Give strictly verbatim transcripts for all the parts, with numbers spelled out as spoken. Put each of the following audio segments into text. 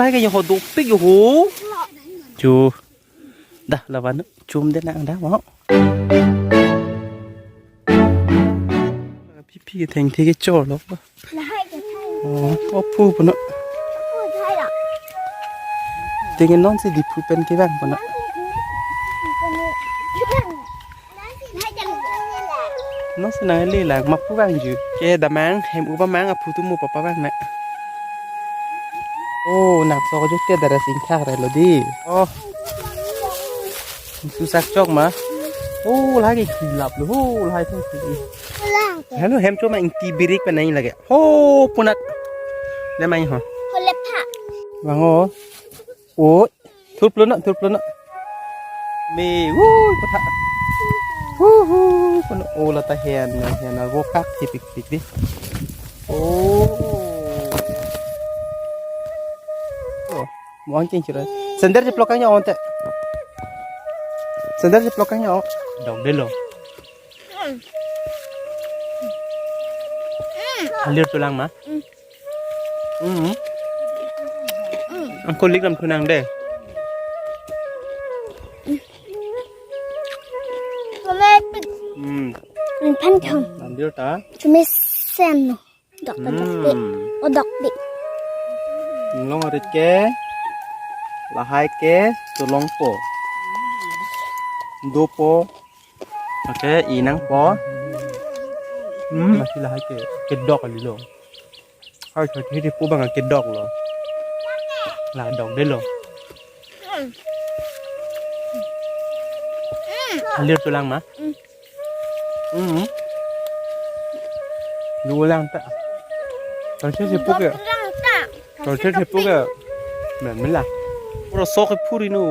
Pai ke yo ho dopik yo ho. Chu. Dah lawan chum de nang dah mo. Pipi ke thengthe kecholo. Lahai ke thai. Oh, ophu puno. Ophu thai la. Tenge non si Diphu pen kevang puno. Non si nang le lang ma pu vangju. Ke damang hem uba mang aphu tu mo papa vang na. Oh, nang so ju te dara sing thak re lo di. Oh. Susak chok ma. Oh, lahai ke kilap lo. Oh, lahai ke kilap. Hello, hem choma ingti birik penai lage. Ho, punat. Le mai ho. Ho lepha. Vango. Oh, thurplo na, thurplo na. Me, wuh, patha. Wuh, wuh, kono, oh, lata hen, hen, wo kak, tipik, tipik di. Oh. Oh, mo angking chiro. Sandal jeplok kang ya onte. Sandal jeplok kang ya. Dok de lo. Halir tulang ma. Hmm. Angko lik lam tunang de. Hmm. Phan thong. Halir ta. Chumi sen no. Dok, dok, dok, dok. Hmm. Oh, dok, dok. Inglong arit ke, lahai ke, cholongpo. Dopo. Oke, inangpo. Hmm. Masi lahai ke, kedok kali lo. Hai, hai, hai, pu bang kedok lo. La dok de lo. Halir tulang ma. Hmm. Lu lang ta. Tolse sipuk ya. Tolse sipuk ya. Men mela. Pura sok phuri no.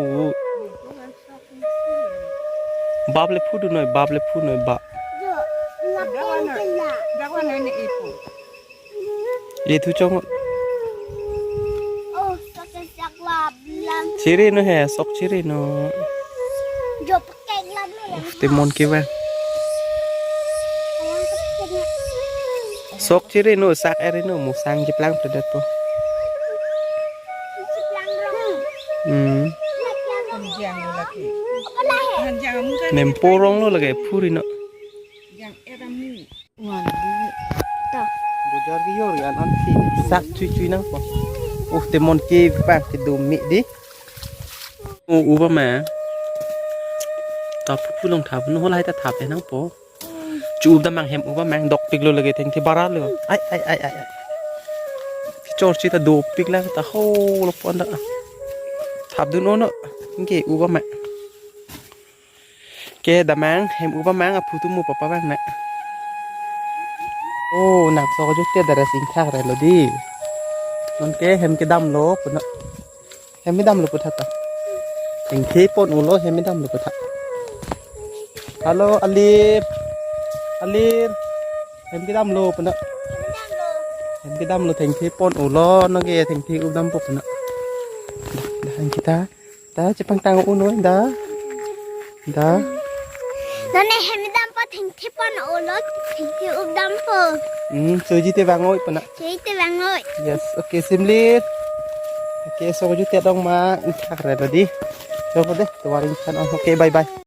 Bap le phu du noi, bap le phu noi, bap. Ye thu chong. Oh, sok sok la blang. Chiri no he, sok chiri no. Jo pakai la blang. Te mon ke ba. Sok chiri no, sak eri no, mo sang jeplang pedet po. Hmm. Nempo rong lo lage phuri no. Bojar ke yor ya nanti. Sak chui chui nangpo. Uh, te mon ke pa ke do mi di. Oh, uba ma. Ta phu long thap no, lahai ta thap nangpo. Chu uba mang hem uba mang dok pik lo lage thengthe bara lo. Ai, ai, ai, ai, ai. Chor chi ta dopik lang ta ho lo pon da. Thap dun ono. Ke uba mang. Ke damang hem uba mang aphu tu mo papa vang na. Oh, nang so ju te dara sing thak re lo di. Non ke hem kedam lo puno. Hem kedam lo putha ta. Thengthe pon ulo hem kedam lo putha. Halo, Alip. Alip. Hem kedam lo puno. Hem kedam lo, thengthe pon ulo, non ke thengthe udam po puno. Dah, dah, kita. Dah, chepangtang uno, dah. Dah. Nane hem dampo, thengthe pon ulo, thengthe udampo. Hmm, soji te vangoi puno. Soji te vangoi. Yes, okay, simlir. Okay, so ju te dong ma, thak re lo di. So ko de, tuaring chan on. Okay, bye bye.